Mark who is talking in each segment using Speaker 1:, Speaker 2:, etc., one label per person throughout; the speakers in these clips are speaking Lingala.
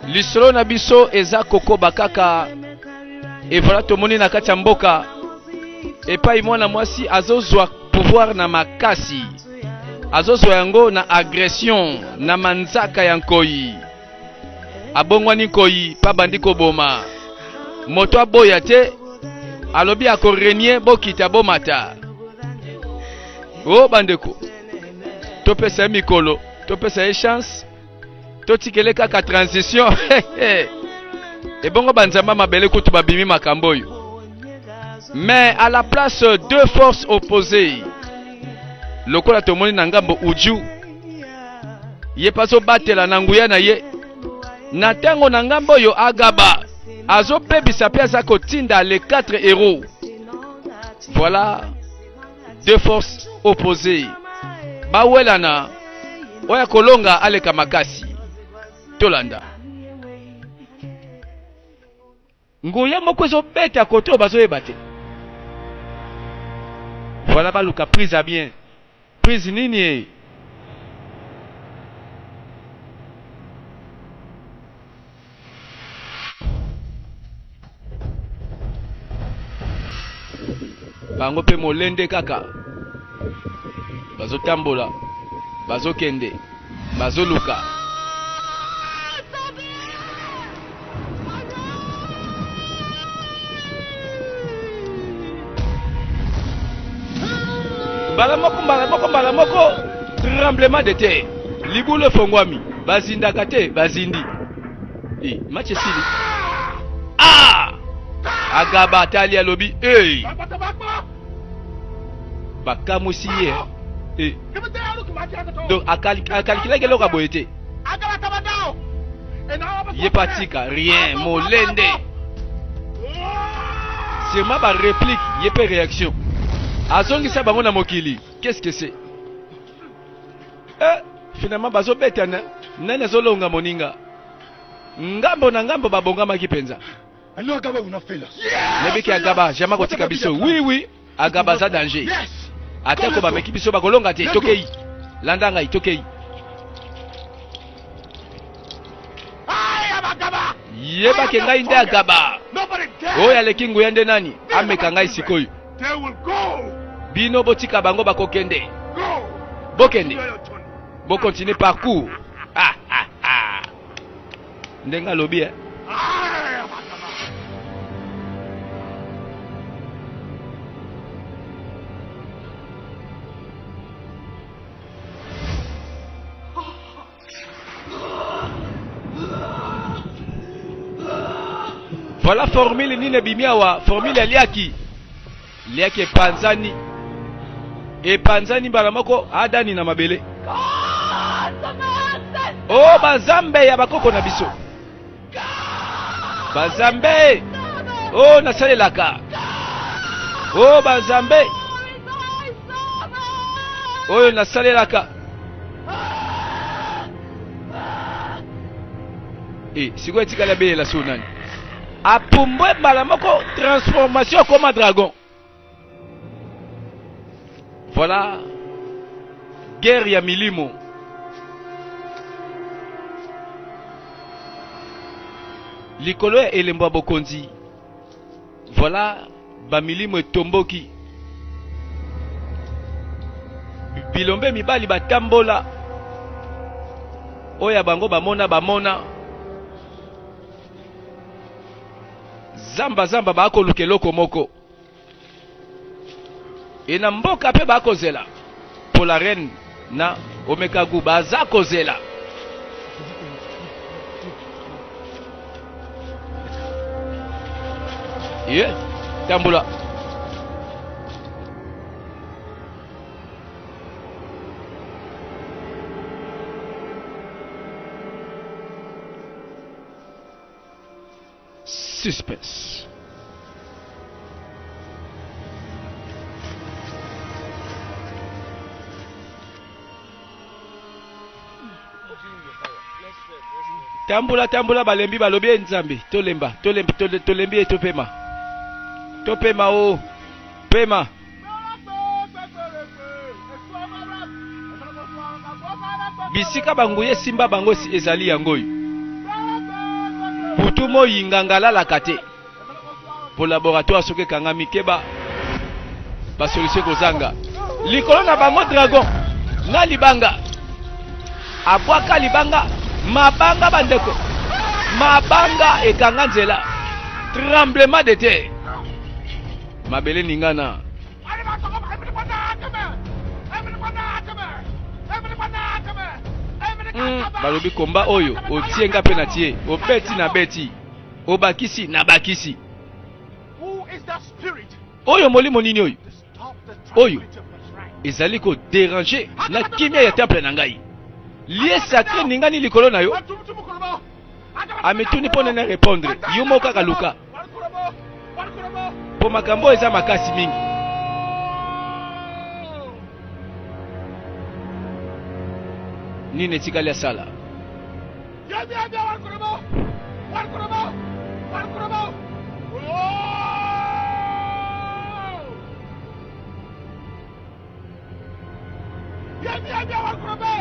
Speaker 1: Lisolo na biso eza kokoba kaka et voilà tomoni na kati ya mboka epai mwana mwasi azozwa pouvoir na makasi, azozwa yango na agression na manzaka ya nkoi. Abongwani nkoi mpe abandi koboma moto aboya te, alobi akorenie bokita bomata. O bandeko, topesa ye mikolo, topesa ye chance, totikele kaka transition. Ebongo banzamba mabele kutu babimi makambo oyo. Mais à la place deux forces opposées, lokola tomoni na ngambo Uju ye mpe azobatela na nguya na ye, na ntango na ngambo oyo Agaba azobebisa mpe aza kotinda les 4 héros. Voilà deux forces opposées, bawelana oyo akolonga aleka makasi. Tolanda nguya moko ezobeta kote oyo bazoyeba te. Voilà baluka prise à bien. Prise nini e? Bango mpe molende kaka bazotambola, bazokende, bazoluka. Mbala moko, mbala moko, mbala moko, tremblement de terre, libulu efongwami, bazindaka te, bazindi. E, match esili. Ah! Agaba atali alobi, hey! Bakamwisi ye. E. Donc akalikilaki eloko ya boye te. Ye pa tika rien, molende. Sûrement ba réplique, ye pe réaction. Azongisa bango na mokili. Qu'est-ce que c'est? Eh, finalement bazobetana, nani azolonga moninga? Ngambo na ngambo babongamaki penza. Nayebiki Agaba jamais akotika biso. Oui oui, Agaba aza danger. Atako bameki biso bakolonga te. Tokei. Landa ngai, tokei. Yebake ngai nde Agaba. Oyo aleki nguya nde nani? Ameka ngai sikoyo. Bino botika bango bakokende. Bokende. Bokontinue parcours. Ah, ah, ah. Ndenge alobi eh. Voilà formule nini ebimi awa, formule ya liaki. Liaki epanzani. Epanzani mbala moko adani na mabele. Oh bazambe ya bakoko na biso. Bazambe. Oh nasalelaka. Oh bazambe. Oyo nasalelaka. Eh, sikoyo etikali abelela so nani? Apumbwe mbala moko transformation akoma dragon. Voilà guerre ya milimo. Likolo ya elembo ya bokonzi. Voilà ba milimo etomboki. Bilombe mibali batambola oyo ya bango bamona bamona zamba zamba bakoluka eloko moko e na mboka mpe bakozela Polaren na Omekagu baza kozela. Ye tambola. Suspense. Tambola tambola balembi balobi e Nzambe tolemba tolembi tolembi e topema topema o pema. Bisika banguya esimba bango ezali yango oyo. Butu moi nganga alalaka te. Po laboratoire soki ekangami keba ba solution ekozanga. Likolo na bango dragon na libanga abwaka libanga mabanga bandeko mabanga ekanga nzela tremblement de terre mabele ningana Balobi komba oyo otie nga mpe na tie obeti na beti obakisi na bakisi oyo molimo nini oyo oyo ezali ko déranger na kimia ya temple na ngai lie sacré ningani likolo na yo amituni mpo nene répondre yo moko kaka luka mpo makambo oyo eza makasi mingi nini etikali asala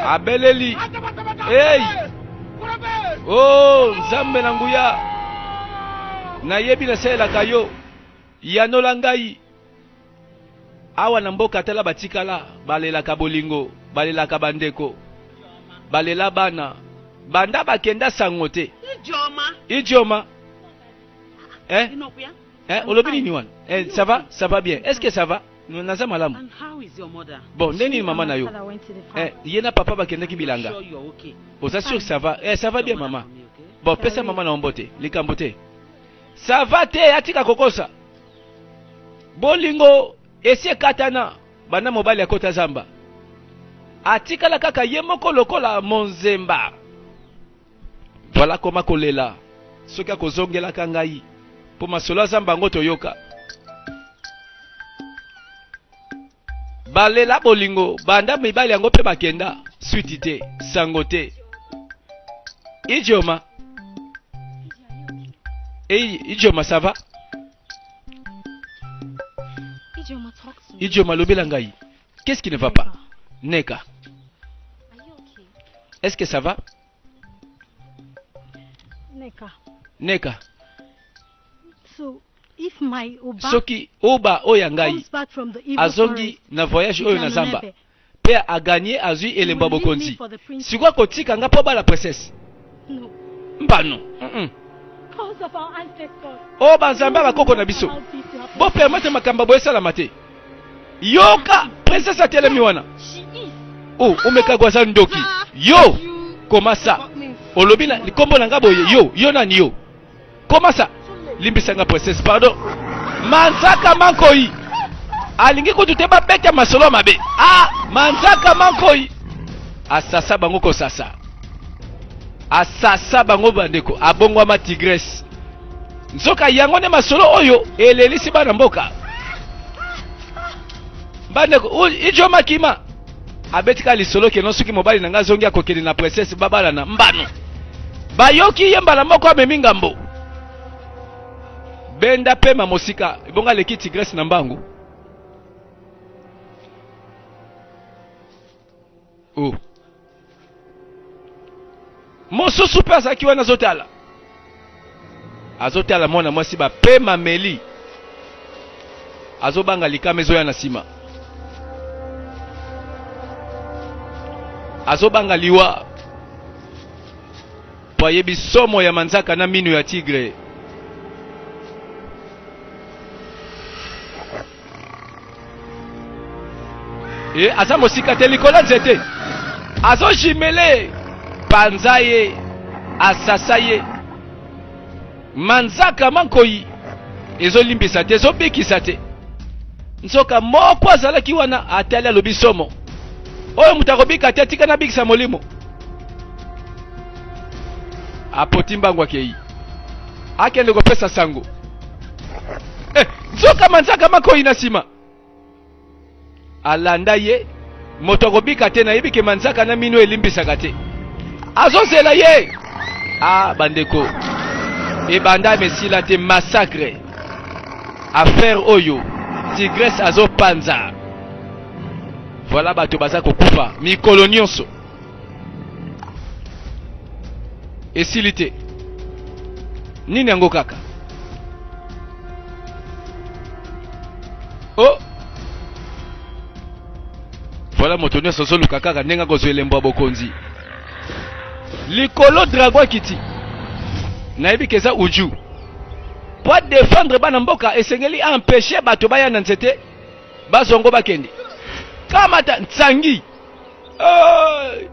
Speaker 1: abeleli ei o oh, nzambe na nguya nayebi nasalelaka yo yanola ngai awa na mboka tala batikala balelaka bolingo balelaka bandeko balela bana banda bakenda sango te idioma eh? Eh, olobi nini wana eh, ça va ça va bien est ce que ça va naza malamu bon nde nini mama na yo eh, ye na papa bakendaki bilanga oza sûr ça va eh, ça va bien mama bon pesa mama na yo mbote likambo te ça va te atika kokosa bolingo esi ekatana banda mobali akota zamba atikala kaka ye moko lokola monzemba Voilà koma kolela soki akozongelaka ngai mpo masolo ya zamba yango toyoka balela bolingo banda mibali yango mpe bakenda suite te sango te idioma Hey, idioma ça va idioma lobela ngai qu'est-ce qui ne va pas neka est-ce que ça va
Speaker 2: Neka.
Speaker 1: Neka.
Speaker 2: So, if my Oba
Speaker 1: soki oba oyo ya ngai
Speaker 2: comes back from the evil
Speaker 1: azongi
Speaker 2: forest,
Speaker 1: na voyage oyo na zamba
Speaker 2: Janonebe,
Speaker 1: mpe aganye azwi
Speaker 2: he
Speaker 1: elembo ya
Speaker 2: will leave me
Speaker 1: bokonzi
Speaker 2: for the princess.
Speaker 1: sikoyo akotika nga mpo abala princesse
Speaker 2: No.
Speaker 1: mbano mm -mm.
Speaker 2: Cause of our ancestors.
Speaker 1: oyo banzambe ya bakoko na biso
Speaker 2: Allow this to happen.
Speaker 1: bopermetre makambo boye esalama te yoka princesse atelemi wana
Speaker 2: She is.
Speaker 1: o omeka aza ndoki yo koma sa olobi na likombo na nga boye yo yo nani yo koma sa limbisa nga princesse pardon manzaka mankoi alingi kutu te babeta masolo mabe ah manzaka mankoi asasa bango kosasa asasa bango bandeko abongwama tigresse nzoka yango nde masolo oyo elelisi bana mboka bandeko ijo makima abeti kaka lisolo keno soki mobali na ngai azongi akokende na princesse babalana mbano bayoki ye mbala moko amemi ngambo benda pema mosika ebongo aleki tigresse na mbangu oh. Mosusu mpe azalaki wana azotala, azotala mwana mwasi bapema meli, azobanga likama ezoya na nsima, azobanga liwa mpo ayebi somo ya manzaka na minu ya tigre. E, aza mosika te likolo ya nzete azojimele panza ye asasa ye manzaka mankoi ezolimbisa te ezobikisa te nzoka moko azalaki wana atali alobi somo oyo moto akobika te atika nabikisa molimo apoti mbangu akei akende kopesa sango eh, nzoka manzaka makoyi na nsima alanda ye moto akobika te nayebi ke manzaka na mino elimbisaka te azozela ye ah bandeko ebanda mesila te massacre affaire oyo tigresse azopanza voilà bato baza kokufa mikolo nyonso. Esili te. Nini yango kaka? Oh! Voilà moto nyonso azoluka kaka ndenge akozwa elembo ya bokonzi. Likolo dragon akiti. Nayebi ke eza uju. Po a defendre bana mboka esengeli a empêcher bato baya na nzete bazwa yango bakende. Kamata nsangi. Hey!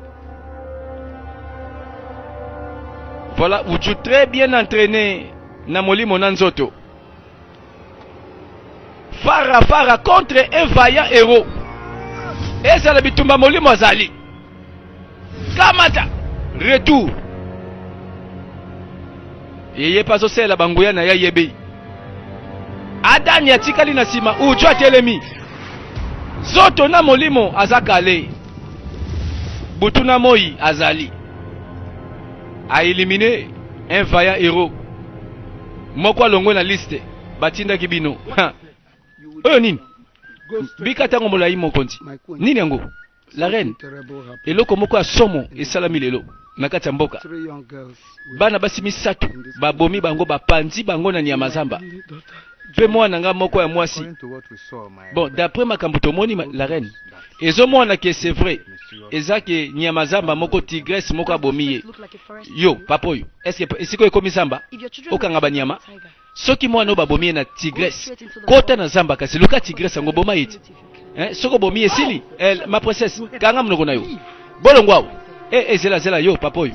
Speaker 1: Voilà uju très bien entraîné na molimo na nzoto. Fara fara contre un vaillant héros. Ezala bitumba molimo azali. Kamata retour. Yeye pe azosalela banguya na ye ayebi. Adani atikali na nsima, Uju atelemi. Zoto na molimo aza kale. Butu na moi azali. A éliminer un vaillant héros. Moko alongwe na liste batindaki bino. Oyo nini? Bika ntango molai mokonzi. Nini yango? La reine, eloko moko ya somo esalami lelo na kati ya mboka. Bana basi misato babomi bango, bapanzi bango na nyama zamba. Mpe mwana nga moko ya mwasi. Bon, d'après makambo tomoni la reine, ezomona ke c'est vrai. Eza ke nyama zamba moko tigresse moko abomi ye. Yo, papa oyo, est-ce que esika ekomi zamba? Okanga banyama? Soki mwana oyo babomi ye na tigresse, kota na zamba kasi luka tigresse yango boma ye ti. Eh, soki obomi ye esili. Eh, ma princesse, kanga monoko na yo. Bolongwa awa. Eh, eh, zela zela yo papa oyo.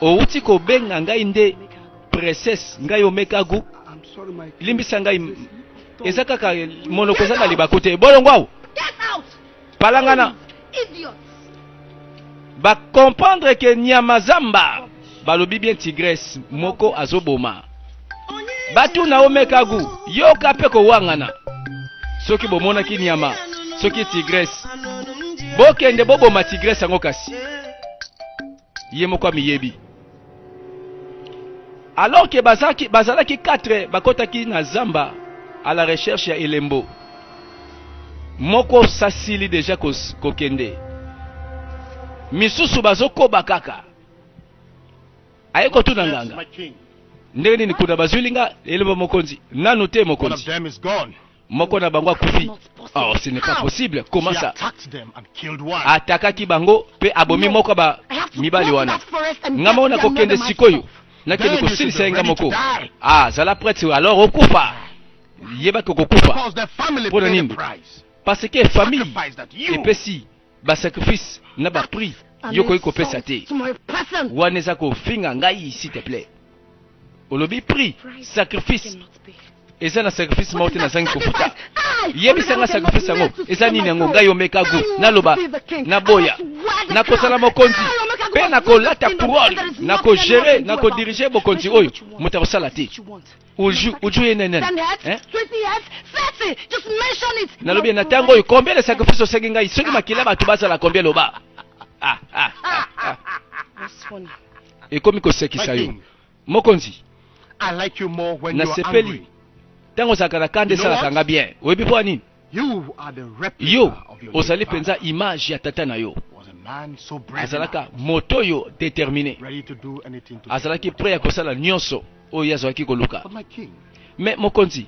Speaker 1: Owuti kobenga ngai nde princesse, ngai omeka gu. Limbisa ngai eza kaka monoko eza na libaku te. Bolongwa awa. Palangana. Ba comprendre que nyama zamba balobi bien tigresse moko azoboma batuna omeka gu yoka pe kowangana soki bomonaki nyama soki tigresse bokende boboma tigresse yango kasi ye moko amiyebi alors que bazalaki, bazalaki 4 bakotaki na zamba à la recherche ya elembo moko sasili deja kokende misusu bazokoba kaka aye kotuna nganga ndenge nini kuna bazwili nga elembo mokonzi nanu te mokonzi Moko na bango akufi. Oh, ce n'est pas possible. Comment ça? Atakaki bango pe abomi moko ba mibali wana. Nga moko nakokende sikoyo. Nakende kosilisa ye nga moko. Ah, zala prête alors okufa. Yeba ke okokufa. Mpo na nini? Parce que famille epesi ba sacrifice na ba prix yo okoki kopesa te. Wana eza kofinga ngai s'il te plaît. Olobi prix, sacrifice. Eza na sacrifice moko te nazangi kofuta. Yebisa nga sacrifice yango eza nini yango ngai omeka gu naloba naboya nakozala mokonzi mpe nakolata couronne nakogere nakodirige bokonzi oyo moto akosala te uju uju ye nani nani eh? nalobi na ntango oyo combien de sacrifice osengi ngai soki makila bato bazala combien loba ah, ah, ah, ah. Ekomi kosekisa yo. Mokonzi, nasepeli ntango ozalaka na kanda esalaka nga bien. Oyebi mpo ya nini? Yo ozali mpenza image ya tata na yo. Azalaka moto oyo determine, azalaki prêt ya kosala nyonso oyo ye azalaki koluka. Mais mokonzi,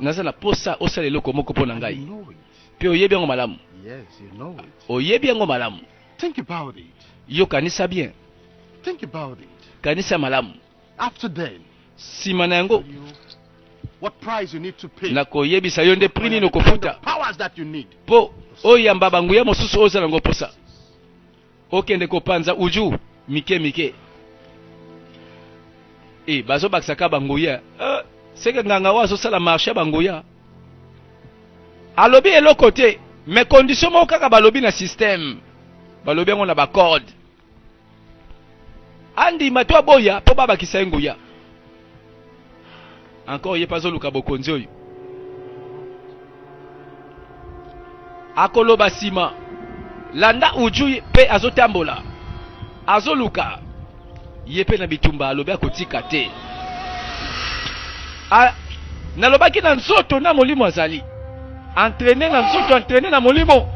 Speaker 1: naza na posa osala eloko moko mpo na ngai, mpe oyebi yango malamu. Oyebi yango malamu.
Speaker 3: Think about it.
Speaker 1: Yo kanisa bien.
Speaker 3: Think about it.
Speaker 1: Kanisa malamu.
Speaker 3: After then,
Speaker 1: Sima na yango,
Speaker 3: what price you need to pay.
Speaker 1: nakoyebisa yo nde prix nini
Speaker 3: The kind
Speaker 1: okofuta
Speaker 3: of powers that you need.
Speaker 1: mpo oyamba banguya mosusu oyo oza nango mposa. Okende kopanza uju mike mike. E, bazobakisa kaka banguya. Eh, seke nganga oyo azosala marché ya banguya. Alobi eloko te mais condition moko kaka balobi na système balobi yango na ba code andima to aboya mpo babakisa ye nguya encore ye mpe azoluka bokonzi oyo akoloba nsima landa uju mpe azotambola azoluka Ye pe na bitumba alobi akotika te. A, nalobaki na nzoto na molimo azali entraîne na nzoto entraîne na molimo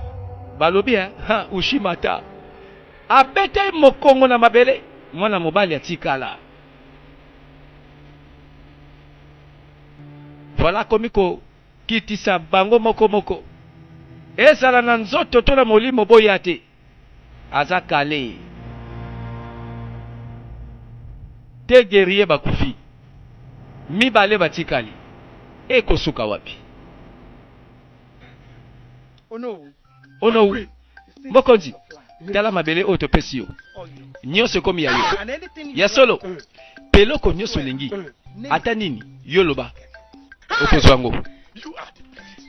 Speaker 1: balobi hein, ha, ushimata. Abeta ye mokongo na mabele, mwana mobali atikala. Voilà akomi kokitisa bango moko moko. Ezala na nzoto to na molimo boya te. Aza kale. Te guerrier bakufi. Mibale batikali. Ekosuka wapi? Onowu, mokonzi, tala mabele oyo topesi yo. Nyonso ekomi ya yo. Ya solo, mpe eloko nyonso olingi, ata nini, yo loba, okozwa yango.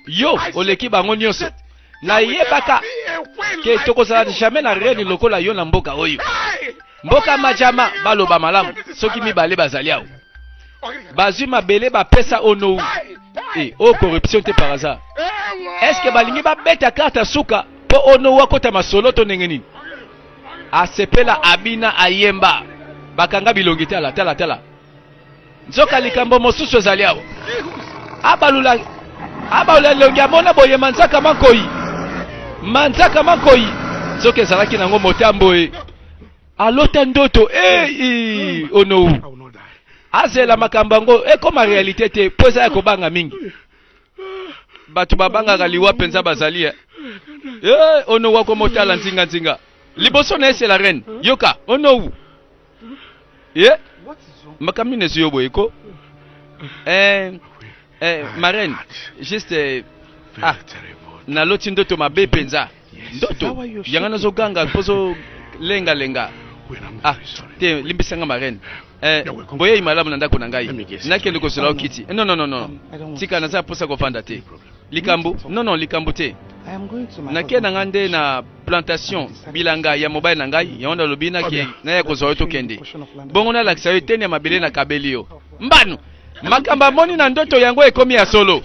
Speaker 1: Yo oleki bango nyonso. Nayebaka ke tokozala jamais na reine lokola yo na mboka oyo. Mboka majama baloba malamu soki mibale bazali awa. Bazwi mabele bapesa onowu. Eh, oyo corruption te par hasard. Est-ce que balingi babeta carte ya suka mpo onowu akota masolo to ndenge nini? Asepela abina ayemba. Bakanga bilongi tala tala tala. Nzoka likambo mosusu ezali awa. Abalula abalula elongi amona boye manzaka mankoi. Manzaka mankoi. Nzoka ezalaki nango motambo e. Alota ndoto eh onowu. Azela makambo yango ekoma realite te mpo eza ya kobanga mingi. Bato babangaka liwa mpenza bazali eh. Eh onowu akomotala nzinga nzinga. Liboso na ye c'est la reine. Yoka onowu. Ye makambo nini ezwi yo boye ko eh, eh, ma reine juste eh, ah, naloti ndoto mabe mpenza ndoto yanga nazoganga mpo zolengalenga ah te limbisa nga ma reine eh, boyei malamu na ndako na ngai nakende kozela yo kiti eh, non non non non tika naza mposa kofanda te likambo non non likambo te nake na ngai nde na plantation bilanga ya mobali na ngai yango nalobi nake naya kozwa yo tokende bongo nalakisa yo eteni ya mabele nakabeli yo mbano makambo amoni na ndoto yango ekomi ya solo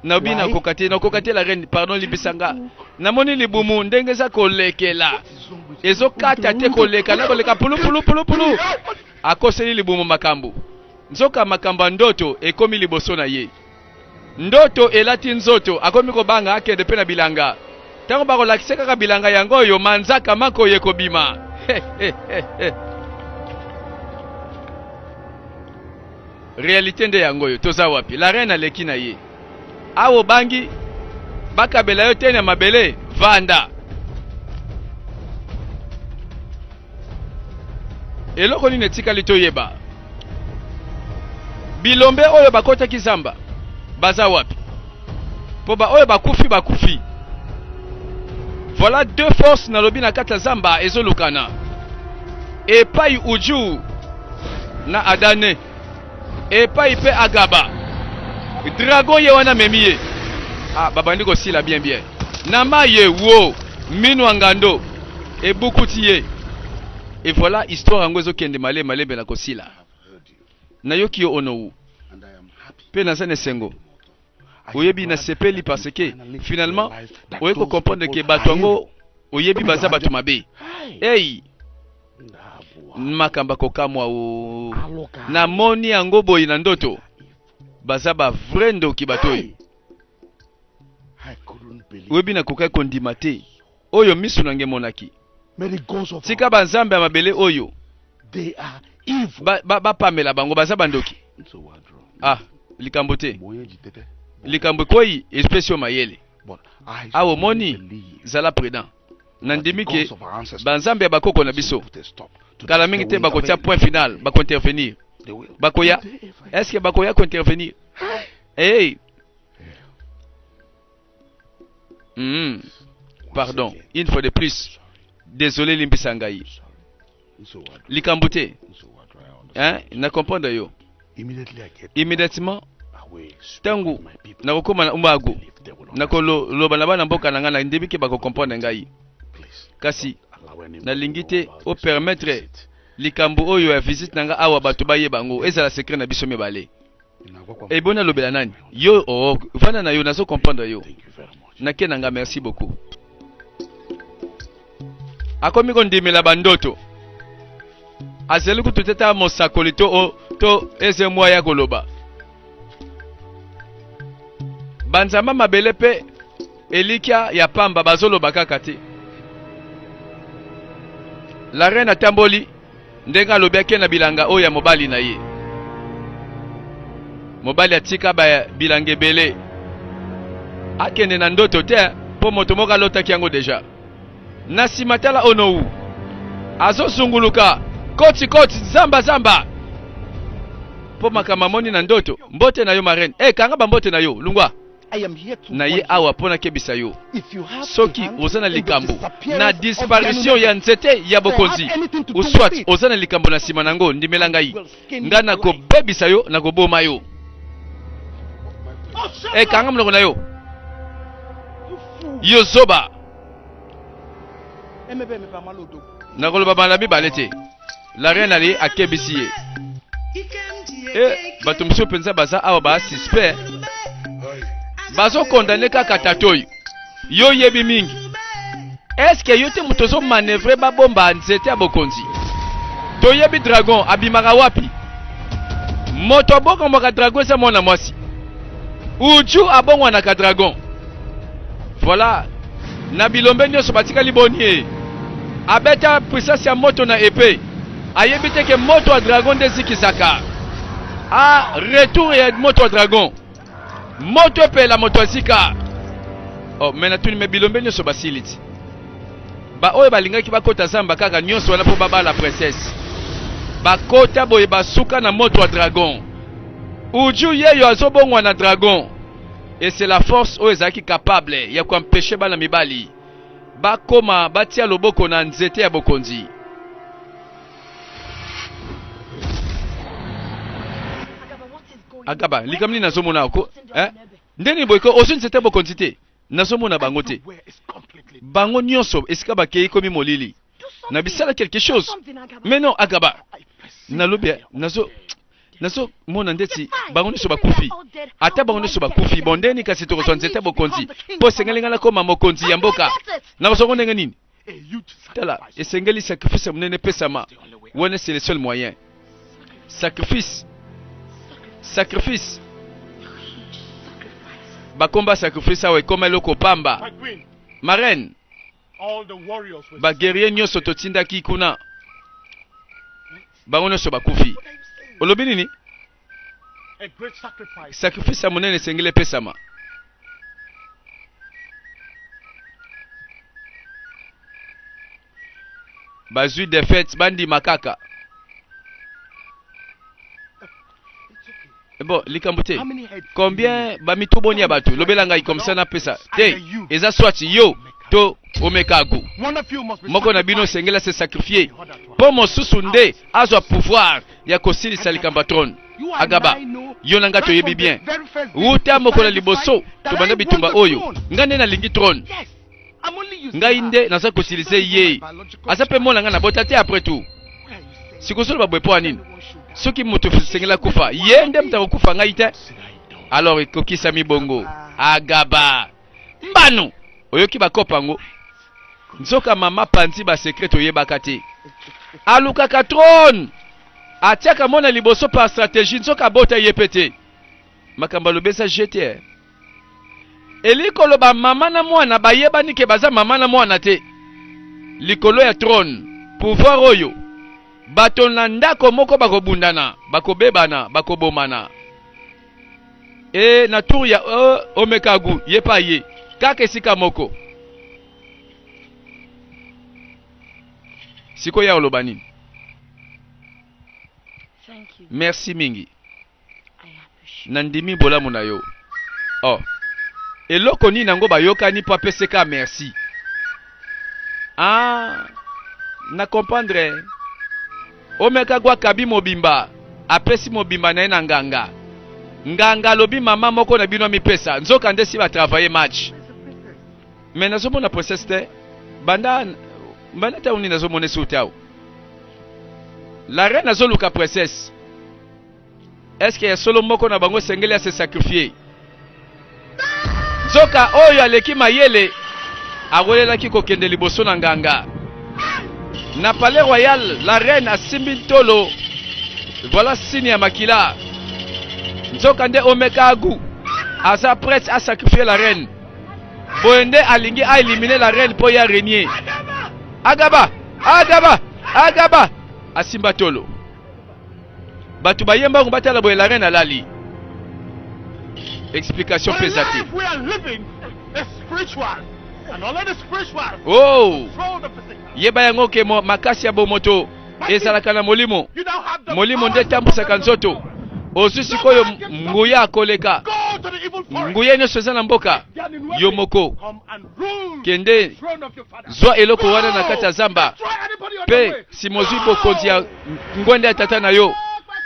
Speaker 1: nabi nakoka te nakoka te la reine pardon limbisa nga namoni libumu ndenge eza kolekela ezokata te koleka na koleka pulupulupulupulu akoseli libumu makambo nzoka makambo ya ndoto ekomi liboso na ye Ndoto elati nzoto, akomi kobanga akende mpe na bilanga. Ntango bakolakisa kaka bilanga yango oyo, manzaka makoye ekobima. Realite nde yango oyo, toza wapi? La reine aleki na ye. Awa obangi bakabela yo te na mabele, vanda. Eloko nini etikali toyeba? Bilombe oyo bakotaki zamba baza wapi? Po ba oyo bakufi bakufi. Voilà deux forces nalobi na kati ya zamba ezolukana. Epai Uju na Adane, epai pe Agaba. Dragon ye wana amemi ye. Ah, babandi kosila bien bien. Na maye wo mino ya ngando ebukuti ye. Et voilà histoire yango ezokende male malembe na kosila. Nayoki yo Onowu. Pe naza na esengo. Oyebi nasepeli parce que finalement oye ko comprendre que bato yango oyebi baza bato mabe. Hey! Makambo kokamwa o. Namoni yango boye na ndoto. Baza ba vrai ndoki bato oyo. Oyebi nakokaki kondima te oyo miso na ngai emonaki. Tika banzambe ya mabele oyo bapamela ba, ba bango, baza bandoki. Ah, likambo te, likambo ekwei espesi yo mayele. Awa omoni, zala prudent. Nandimi ke banzambe ya bakoko na biso kala mingi te bakotia point final, bakointervenir, bakoya. Est-ce que bakoya kointervenir? Hey. Pardon, une fois de plus. Désolé limbisa ngai. Likambo te. Hein, na comprendre yo. Immédiatement ntango nakokoma na Umbago nakoloba na bana mboka na ngai na ndimi ke bakocomprendre ngai kasi nalingi te opermettre likambo oyo ya visite na ngai awa bato bayeba yango ezala secret na biso mibale. Eboni alobela nani? Yo oh, vanda na yo nazo comprendre yo. Nake na nga merci beaucoup. Akomi kondimela bandoto. Azali kutu te ta mosakoli to o, to eze mwa ya koloba. Banzamba mabele pe elikya ya pamba bazoloba kaka te. La reine atamboli ndenge alobi ake na bilanga oyo ya mobali na ye. Mobali atika ba bilanga ebele. Akende na ndoto te mpo moto moko alotaki yango deja. Na nsima tala Onowu azozunguluka koti koti zamba zamba mpo makambo amoni na ndoto. Mbote na yo marraine. Eh, kanga bambote na yo lungwa. Na ye awa mpo nakebisa yo, soki oza na likambo na disparition ya nzete ya bokonzi ou soit oza na likambo na nsima na yango, ndimela ngai, ngai nakobebisa yo, nakoboma yo. E, kanga monoko na yo, yo zoba. Nakoloba mbala mibale te. La reine ali akebisi ye. E, bato mosusu mpenza baza awa ba suspect, bazokondane kaka tata oyo. Yo oyebi mingi, eske yo te moto ozomanevre babomba nzete ya bokonzi? Toyebi dragon abimaka wapi. Moto abongomaka dragon eza mwana mwasi. Uju abongwanaka dragon. Voilà, na bilombe nyonso batikali boni ye abeta puissance ya moto na epee, ayebi te ke moto ya dragon nde ezikisaka. A retour ya moto ya dragon, moto epela, moto azika. Oh, me natuni, me bilombe nyonso basili ti baoyo balingaki bakota zamba kaka nyonso wana mpo babala princesse, bakota boye basuka na moto ya dragon. Uju yeyo azobongwa na dragon, et c'est la force oyo ezalaki capable ya koempeshe bana mibali bakoma batia loboko na nzete ya bokonzi. Agaba, likambo nini nazomona ako eh? Ndeni boye ko ozwi nzete ya bokonzi te? Nazomona bango te, bango nyonso esika bakei komi molili na bisala quelque chose. Mais non, Agaba, nalobi nazo nazomona ndeti bango nyonso bakufi. Ata bango nyonso bakufi, bon ndeni kasi tokozwa nzete ya bokonzi? Mpo esengeli ngai nakoma mokonzi ya mboka. Nakozwa ngo ndenge nini? Tala, esengeli sacrifice ya monene epesama wana, c'est le seul moyen. Sacrifice, sacrifice, bakomba sacrifice awa ekoma eloko pamba. Marraine, baguerrier nyonso totindaki kuna, bango nyonso bakufi. Olobi nini? Sacrifice ya monene esengeli epesama. Bazwi défaite, bandima kaka. Bon, likambo te. Combien bamitu boni ya bato? Lobela ngai comme ça napesa te. Eza soit yo to omekagu, moko na bino osengeli ase sacrifier mpo mosusu nde azwa pouvoir ya kosilisa likambo ya trône. Agaba, yo na ngai toyebi bien, wuta mokolo ya liboso tobanda bitumba oyo, ngai nde nalingi trône. Ngai nde naza koutilize ye, aza mpe mwana ngai nabota te. Après tout, sikozoloba boye mpo ya nini? Soki moto esengeli akufa, ye nde moto akokufa, ngai te. Alors ekokisami bongo. Agaba mbano oyoki bakopa yango. Nzoka mama panzi basecret toyebaka te. Alukaka trône, atiaka mwana liboso par stratégie, nzoka abota ye mpe te. Makambo alobi eza jete. Elingi koloba mama na mwana bayebani ke baza mama na mwana te likolo ya trône. Pouvoir oyo, bato na ndako moko bakobundana, bakobebana, bakobomana. E na tour ya omekagu ye pa ye kaka esika moko. Sikoyo ya oloba nini? Merci mingi, nandimi bolamu na yo. Oh, eloko nini yango bayokani mpo apeseka merci? Ah, na comprendre. Omeka akabi mobimba, apesi mobimba na ye na nganga. Nganga alobi mama moko na bino amipesa, nzoka nde si batravaille match. Mais nazomona princesse te banda banda ntango nini? Nazomona esi te awa. La reine azoluka princesse. Est-ce ya solo moko na bango esengeli ase sacrifier? Nzoka oyo aleki mayele awelelaki kokende liboso na nganga na palais royal. La reine asimbi ntolo, voilà signe ya makila. Nzoka nde omeka agu aza prête à sacrifier la reine. Boye nde alingi aéliminer la reine mpo ya régner. Agaba, agaba. Agaba asimba tolo. Bato baye mbangu batala boye la reine alali. Explication
Speaker 3: The
Speaker 1: mpe eza te.
Speaker 3: life we are living is spiritual. And only the spiritual
Speaker 1: Oh,
Speaker 3: control the physical.
Speaker 1: yeba yango ke mo, makasi ya bomoto ezalaka na molimo.
Speaker 3: You now have the
Speaker 1: Molimo
Speaker 3: power
Speaker 1: nde
Speaker 3: to
Speaker 1: etambwisaka
Speaker 3: overcome
Speaker 1: nzoto.
Speaker 3: power.
Speaker 1: Ozwi sikoyo nguya koleka.
Speaker 3: Go to the evil forest.
Speaker 1: Nguya nyonso eza na mboka. Yo moko
Speaker 3: Come and rule
Speaker 1: kende
Speaker 3: the throne of your father.
Speaker 1: zwa eloko wana na kati ya zamba.
Speaker 3: Destroy anybody on the way.
Speaker 1: mpe nsima ozwi bokonzi ya ngwende ya tata na yo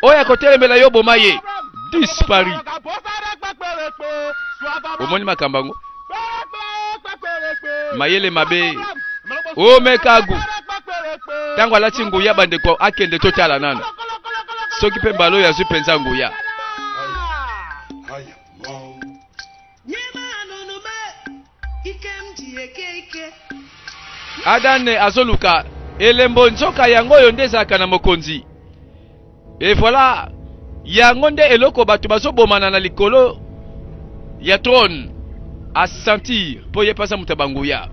Speaker 1: oyo akotelemela yo boma ye disparu omoni makambo yango mayele mabe omekagu ntango alati nguya bandeko akende totala nano soki mpe mbala oyo azwi mpenza nguya Adane azoluka elembo nzoka yango oyo nde ezalaka na mokonzi. Et voilà, yango nde eloko bato bazobomana na likolo ya trône a sentir mpo ye mpe aza moto ya banguya.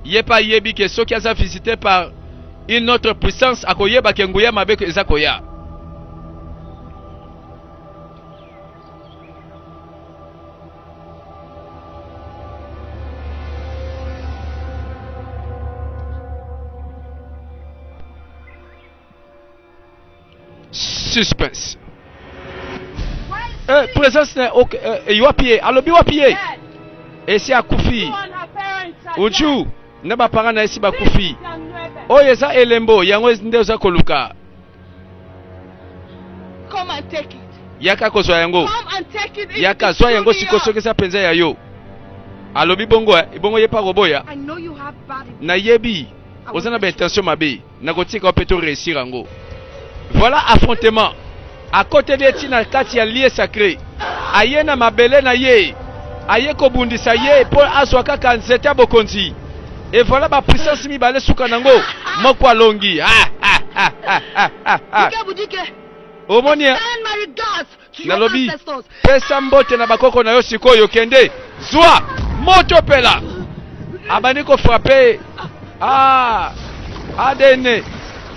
Speaker 1: Ye mpe ayebi ke soki aza visite par une autre puissance akoyeba ke nguya mabe eza koya. Suspense. Eh, présence na ok eh, wapi ye alobi wapi ye esi akufi uju na baparent na ye esi bakufi oyo eza elembo yango nde oza koluka Yaka kozwa yango. Yaka zwa yango siko soki eza mpenza ya yo. Alobi bongo eh, bongo ye pa koboya. Nayebi oza na ba intention mabe. Nakotika yo mpe to réussir yango. Voilà affrontement. Akoteli ye ntina kati ya lieu sacré. Aye na mabele na ye. Aye kobundisa ye mpo azwa kaka nzete ya bokonzi. Et voilà ba puissance mibale suka nango moko alongi. Ah, ah, ah, ah, ah, ah, ah. Omoni eh? Nalobi pesa mbote na bakoko na yo sikoyo, kende zwa moto pela. Abandi ko frapper ah, ADN.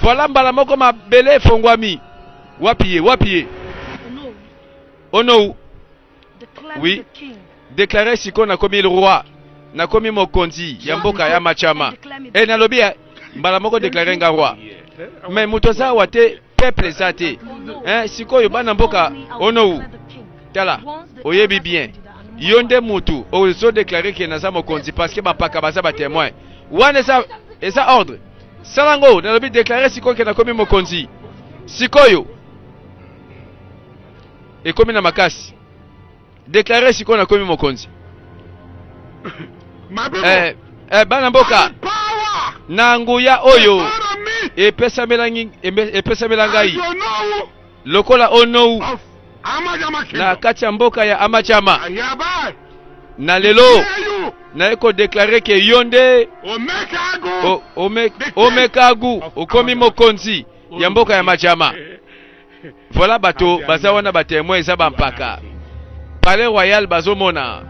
Speaker 1: Voilà mbala moko mabele efongwami. Wapi ye, wapi ye? Onou. Oui. Déclarer sikoyo nakomi le roi. Nakomi mokonzi ya mboka ya Machama. Eh nalobi eh, mbala moko déclarer nga roi. Mais moto aza awa te, peuple eza te. Eh sikoyo bana mboka onou. Tala, oyebi bien. Yo nde mutu ozo déclarer ke naza mokonzi parce que bampaka baza ba témoin. Wana eza eza ordre. Sala ngo, nalobi déclarer sikoyo ke nakomi mokonzi. Sikoyo ekomi na makasi deklare sikoyo nakomi mokonzi eh, eh, bana mboka na nguya oyo epesamela ngai lokola onou na kati ya mboka ya amachama na lelo naye kodeklare ke yo nde omekagu okomi mokonzi ya mboka ya majama Voilà bato baza wana ba témoin eza ba mpaka. Palais royal bazomona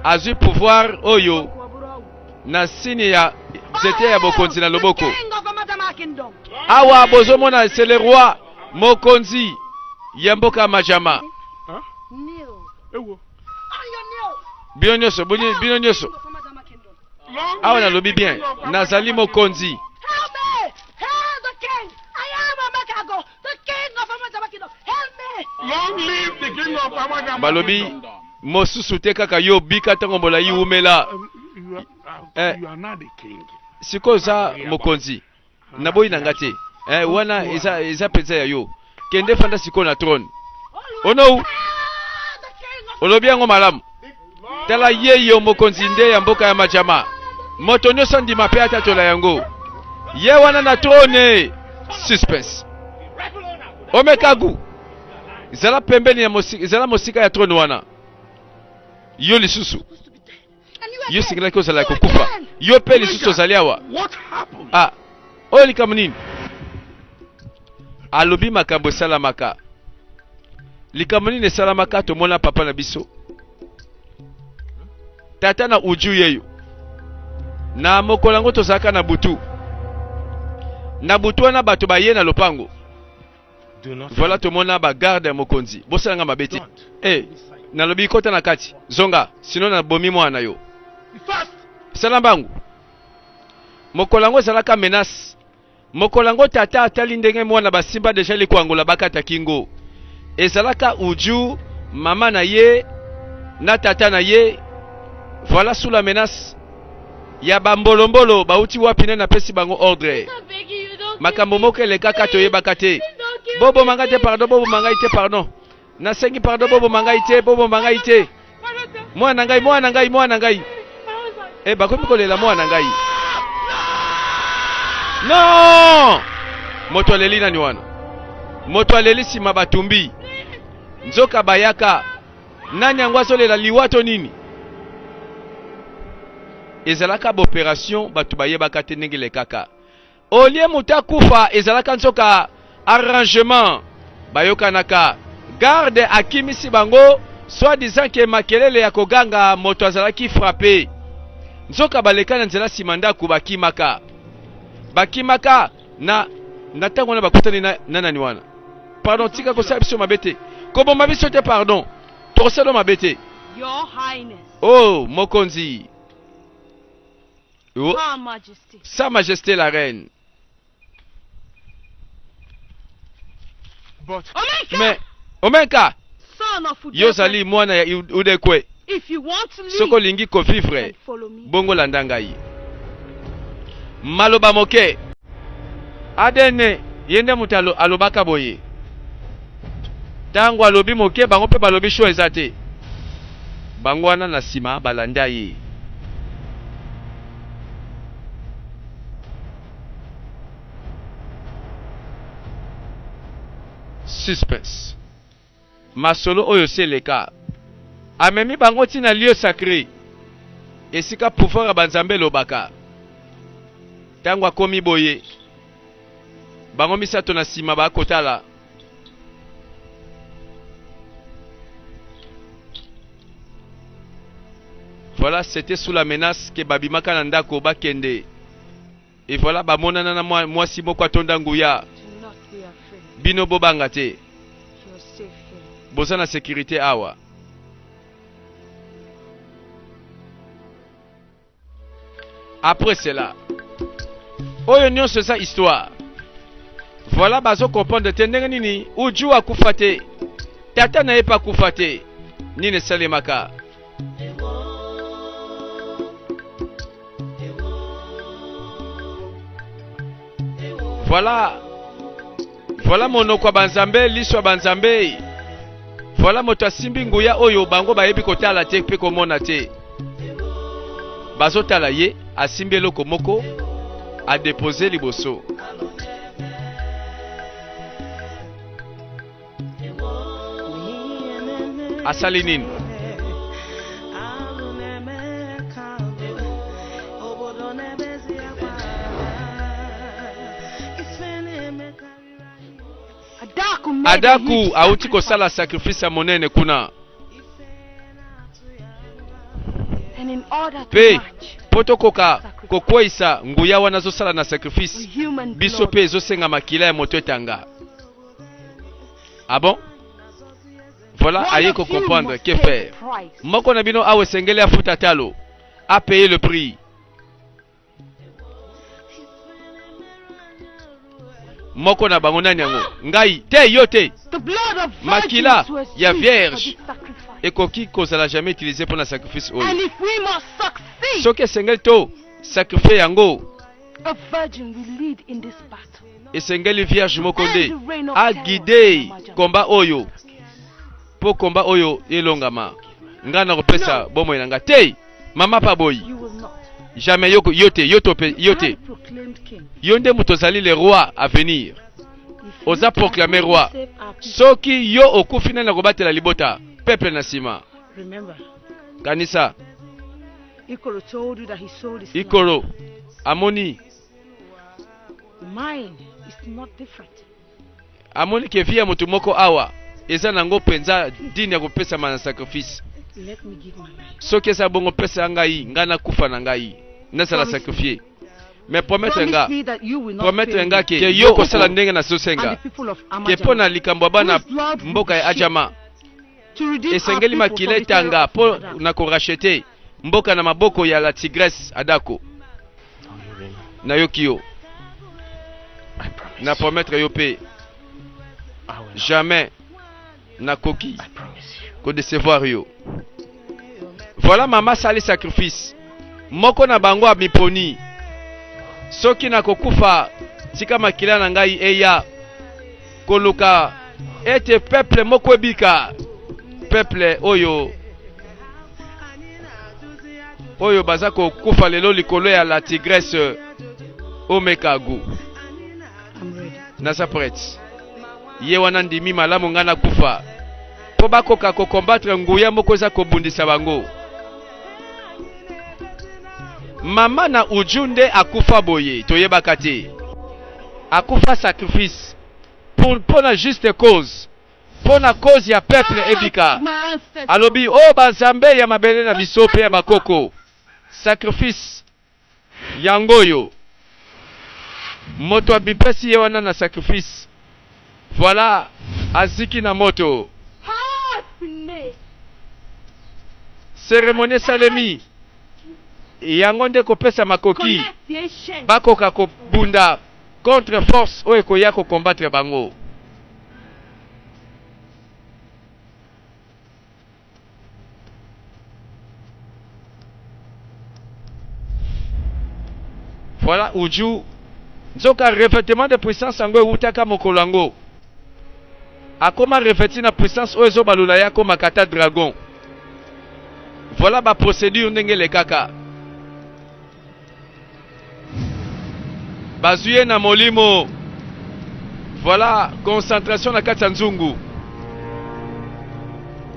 Speaker 1: azwi pouvoir oyo na signe ya nzete ya bokonzi na loboko. Awa bozomona c'est le roi mokonzi ya mboka Majama. Bino nyonso bino nyonso awa nalobi bien nazali mokonzi. Balobi mosusu te kaka yo bika ntango molai wumela. Eh, sikoyo oza mokonzi naboyi na nga te eh, wana eza, eza mpenza ya yo kende fanda sikoyo na trone onou olobi yango malamu tala ye yo mokonzi nde ya mboka ya majama moto nyonso andima mpe atatola yango ye wana na trone suspense omekagu zala pembeni ya mosika, zala mosika ya trone wana yo lisusu yo esengelaki ozala ya kokufa yo mpe lisusu ozali awa ah oyo likambo nini alobi makambo esalamaka likambo nini esalamaka tomona papa na biso tata na uju yeyo na mokolo yango tozalaka na butu. Na butu wana bato baye na lopango. Voilà tomona ba garde ya mokonzi. Bosala nga mabe te. Eh, nalobi kota na kati. Zonga, sinon nabomi mwana na yo. Sala mbangu. Mokolo yango ezalaka menace. Mokolo yango tata atali ndenge mwana basimba deja likwangola bakata kingo. Ezalaka Uju, mama na ye na tata na ye. Voilà sous la menace ya bambolombolo bauti wapi nani apesi bango ordre. Makambo moko elekaka toyebaka te. Boboma ngai te pardon, boboma ngai te pardon. Nasengi pardon, boboma ngai te, boboma ngai te. Mwana ngai, mwana ngai, mwana ngai. Eh, bakomi kolela mwana ngai. Non! Moto aleli nani wana? Moto aleli nsima batumbi. Nzoka bayaka. Nani yango azolela liwa to nini? Ezalaka ba operation bato bayebaka te ndenge elekaka. Au lieu moto akufa ezalaka nzoka arrangement bayokanaka garde akimisi bango soit disant ke makelele ya koganga moto azalaki frappe nzoka baleka na nzela sima ndako bakimaka bakimaka na na ntango wana bakutani na, na nani wana pardon tika kosala biso mabe te koboma biso te pardon tokosala mabe te.
Speaker 2: Your Highness.
Speaker 1: Oh mokonzi. Oh,
Speaker 2: Her Majesty.
Speaker 1: Sa Majesté la Reine.
Speaker 3: But
Speaker 2: Omenka!
Speaker 1: Mais Omenka,
Speaker 2: Son of
Speaker 1: yo ozali
Speaker 2: Udekwe.
Speaker 1: mwana ya Udekwe.
Speaker 2: If you want to
Speaker 1: Soki
Speaker 2: live,
Speaker 1: olingi kovivre,
Speaker 2: then follow me.
Speaker 1: bongo landa ngai. Maloba moke. ADN ye nde moto alo, alobaka boye. Tango alobi moke, bango mpe balobi choix eza te. Bango wana na sima balanda ye. Suspense. Masolo oyo esi eleka. Amemi bango ti na lieu sacre. Esika pouvoir ya ba nzambe elobaka. Tango akomi boye. Bango misato na sima ba kotala. Voilà, c'était sous la menace que babimaka na ndako bakende. Et voilà bamonana na mwasi moko atonda nguya.
Speaker 2: Do not be afraid.
Speaker 1: Bino bobanga te.
Speaker 2: You're safe here.
Speaker 1: Boza na sécurité awa. Après cela, oyo nyonso eza histoire. Voilà bazo comprendre te ndenge nini Uju akufa te. Tata na ye pe akufa te. Nini esalemaka? Voilà. Voilà monoko ya banzambe, liso ya banzambe. Voilà moto asimbi nguya oyo bango bayebi kotala te mpe komona te. Bazotala ye, asimbi eloko moko, adepose liboso. Asali nini? Adaku auti kosala sacrifice ya monene kuna mpe mpo tokoka kokweisa nguya wana azosala na sacrifice biso mpe ezosenga makila ya moto etanga. Ah bon? Voilà, aye ko comprendre que faire. Moko na bino awa esengeli afuta talo, a payer le prix. Moko na bango nani yango? Ngai te, yo te. Makila ya vierge ekoki kozala jamais utilisé mpo na sacrifice oyo. Soki esengeli to sacrifier yango, esengeli vierge moko nde a guide combat oyo mpo combat oyo elongama. Ngai nakopesa bomoi na ngai te. Mama pa boyi. Jamais yo, yo te, yo te, yo te. Yo nde moto ozali le roi à venir. Oza proclamé roi. Soki yo okufi nani akobatela libota peuple na nsima. Kanisa. Ikoro amoni amoni ke vie ya moto moko awa eza nango mpenza dine ya kopesama na sacrifice. Soki eza bongo pesa ngai, ngai nakufa na ngai nazala sacrifié. Mais promettre
Speaker 2: Promise
Speaker 1: nga,
Speaker 2: me that you will not
Speaker 1: promettre
Speaker 2: fail
Speaker 1: nga
Speaker 2: me
Speaker 1: ke yo kosala ndenge
Speaker 2: and
Speaker 1: nazosenga
Speaker 2: the people of
Speaker 1: ke mpo na
Speaker 2: Amajama
Speaker 1: likambo ya bana
Speaker 2: whose blood will
Speaker 1: mboka
Speaker 2: be
Speaker 1: ya
Speaker 2: shed
Speaker 1: Ajama
Speaker 2: to redeem our
Speaker 1: esengeli
Speaker 2: people
Speaker 1: makila
Speaker 2: from the terror
Speaker 1: etanga
Speaker 2: of
Speaker 1: mpo
Speaker 2: Adako.
Speaker 1: na korachete mboka na maboko ya la tigresse Adako. Nayoki yo,
Speaker 3: I promise.
Speaker 1: na promettre yo mpe
Speaker 3: I will not.
Speaker 1: jamais nakoki
Speaker 3: I promise you.
Speaker 1: kodecevoir yo. Voilà mama asali sacrifice moko na bango amiponi, soki nakokufa tika makila na ngai eya koluka ete peuple moko ebika, peuple oyo oyo baza kokufa lelo likolo ya la tigresse Omekagu.
Speaker 2: I'm ready.
Speaker 1: Naza prête. Ye wana ndimi malamu ngai nakufa mpo bakoka kokombattre nguya moko eza kobundisa bango. Mama na Uju nde akufa boye toyebaka te, akufa sacrifice pour mpo na juste cause, mpo na cause ya peuple ebika.
Speaker 2: My ancestors.
Speaker 1: Alobi o oh, banzambe ya mabele na biso mpe ya bakoko, sacrifice yango oyo moto amipesi ye wana na sacrifice. Voilà, aziki na moto.
Speaker 2: Help me.
Speaker 1: Cérémonie esalemi yango nde kopesa makoki
Speaker 2: Collect the ancient.
Speaker 1: bakoka kobunda contre force oyo ekoya kokombattre bango. Voilà Uju, nzoka revêtement de puissance yango ewutaka mokolo yango akoma revêti na puissance oyo ezobalula ye akomaka ata dragon. Voilà ba procédure ndenge elekaka. Bazwi ye na molimo. Voilà concentration na kati ya nzungu.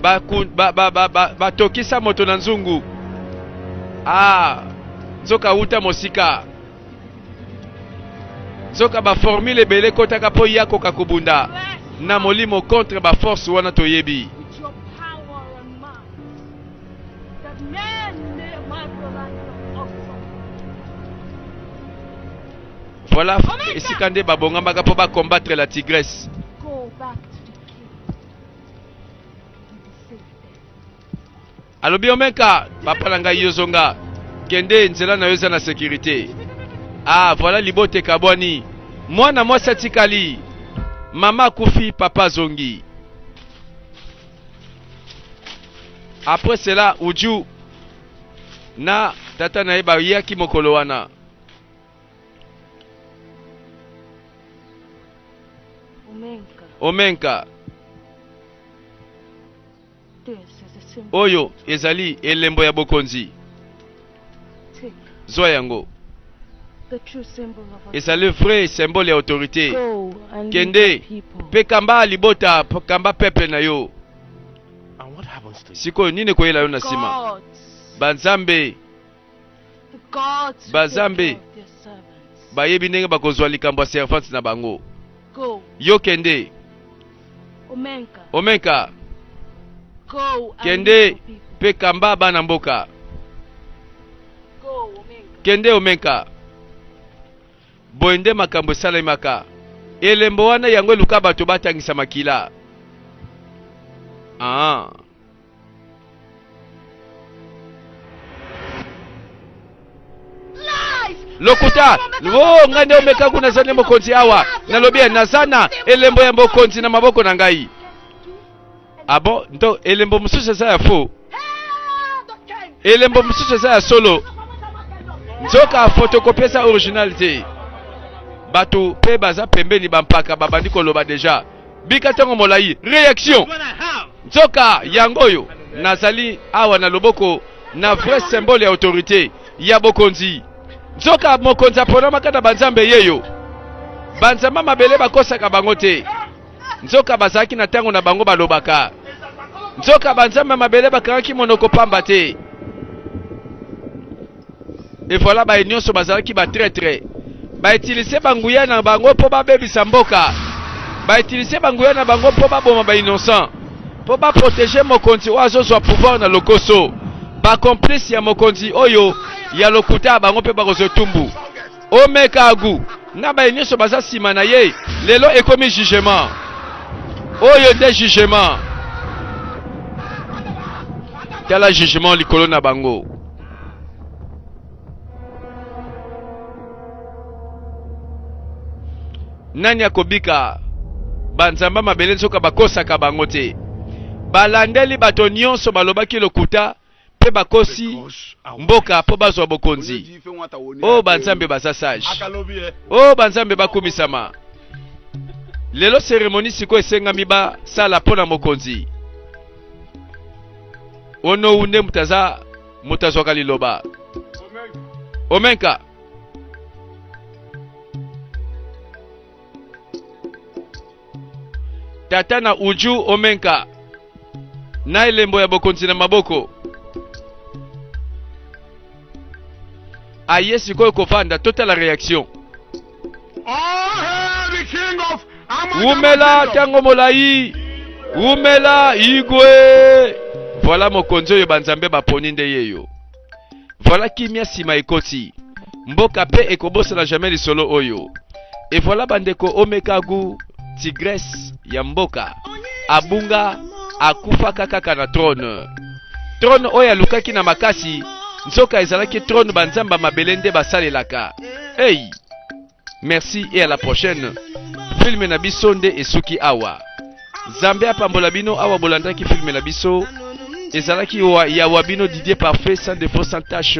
Speaker 1: Batokisa ba, ba, ba, ba, batokisa moto na nzungu. Ah, nzoka awuta mosika. Nzoka ba formule ebele ekotaka mpo ye akoka kobunda na molimo contre ba force wana toyebi.
Speaker 2: With your power and might, that men may marvel at your awesome.
Speaker 1: Voilà esika nde babongamaka mpo ba combattre la tigresse.
Speaker 2: Go back to the king. You'll be safe there.
Speaker 1: Alobi Omenka, papa na ngai yozonga, kende nzela na yo eza na sécurité. Ah, voilà libota ekabwani, mwana mwasi atikali, mama akufi, papa azongi. Après cela, Uju na tata na ye bayaki mokolo wana.
Speaker 2: Omenka,
Speaker 1: Omenka,
Speaker 2: this is a symbol.
Speaker 1: oyo ezali elembo ya bokonzi,
Speaker 2: Take
Speaker 1: zwa yango,
Speaker 2: the true symbol of
Speaker 1: ezali vrai symbole ya autorité.
Speaker 2: Go and lead
Speaker 1: Kende
Speaker 2: the people.
Speaker 1: mpe kamba libota, kamba peuple na yo.
Speaker 3: And what happens to you?
Speaker 1: Sikoyo nini ekoyela yo na nsima?
Speaker 2: Gods.
Speaker 1: Banzambe
Speaker 2: The gods who take
Speaker 1: Bazambe.
Speaker 2: care of their servants.
Speaker 1: bayebi ndenge bakozwa likambo ya servante na bango.
Speaker 2: Go,
Speaker 1: Yo kende,
Speaker 2: Omenka.
Speaker 1: Omenka,
Speaker 2: Go and lead
Speaker 1: kende
Speaker 2: your people.
Speaker 1: mpe kamba bana mboka.
Speaker 2: Go, Omenka.
Speaker 1: Kende Omenka. Boye nde makambo esalemaka. Elembo wana yango eluka bato batangisa makila. Ah.
Speaker 2: Lies!
Speaker 1: Lokuta! O ngai nde omeka kuna naza nde mokonzi awa. Nalobi ye, naza na elembo ya mokonzi na maboko na ngai. Ah bon? Ndo elembo mosusu eza ya faux. Elembo mosusu eza ya solo. Nzoka photocopie eza original te. Bato mpe baza pembeni bampaka babandi koloba deja. Bika ntango molai. Réaction!
Speaker 3: What I have.
Speaker 1: Nzoka yango oyo nazali awa na loboko na vrai symbole ya autorité ya bokonzi. Nzoka mokonzi aponamaka na banzambe yeyo. Banzambe mabele bakosaka bango te. Nzoka bazalaki na ntango na bango balobaka. Nzoka banzambe mabele bakangaki monoko pamba te. Et voilà baye nyonso bazalaki ba traître. Ba utiliser banguya na bango mpo babebisa mboka. Ba utiliser banguya na bango mpo baboma ba innocent. Mpo ba protéger mokonzi oyo azozwa pouvoir na lokoso. Ba complice ya mokonzi oyo ya lokuta bango mpe bakozwa etumbu. Omeka Agu na baye nyonso baza nsima na ye, lelo ekomi jugement. Oyo nde jugement. Tala jugement likolo na bango. Nani akobika? Banzamba mabele nzoka bakosaka bango te. Balandeli bato nyonso balobaki lokuta mpe bakosi mboka mpo bazwa bokonzi. O oh, banzambe baza sage, o oh, banzambe bakumisama. Lelo seremoni sikoyo esengami basala mpo na mokonzi. Onowu nde moto aza moto azwaka liloba. Omenka. Tata na Uju Omenka na elembo ya bokonzi na maboko aye sikoyo kovanda, totala reaction. Wumela ntango molai, wumela igwe. Voilà mokonzi oyo banzambe baponi nde yeyo. Voilà kimia nsima ekoti mboka pe ekobosana jamais lisolo oyo. Et voilà bandeko Omekagu tigresse ya mboka abunga akufaka kaka na trône. Trône oyo alukaki na makasi nzoka ezalaki trône banzamba mabele nde basalelaka. Hey! Merci et à la prochaine. Film na biso nde esuki awa. Nzambe apambola bino awa bolandaki film na biso. Ezalaki wa, ya wa bino Didier Parfait sans défaut sans tâche.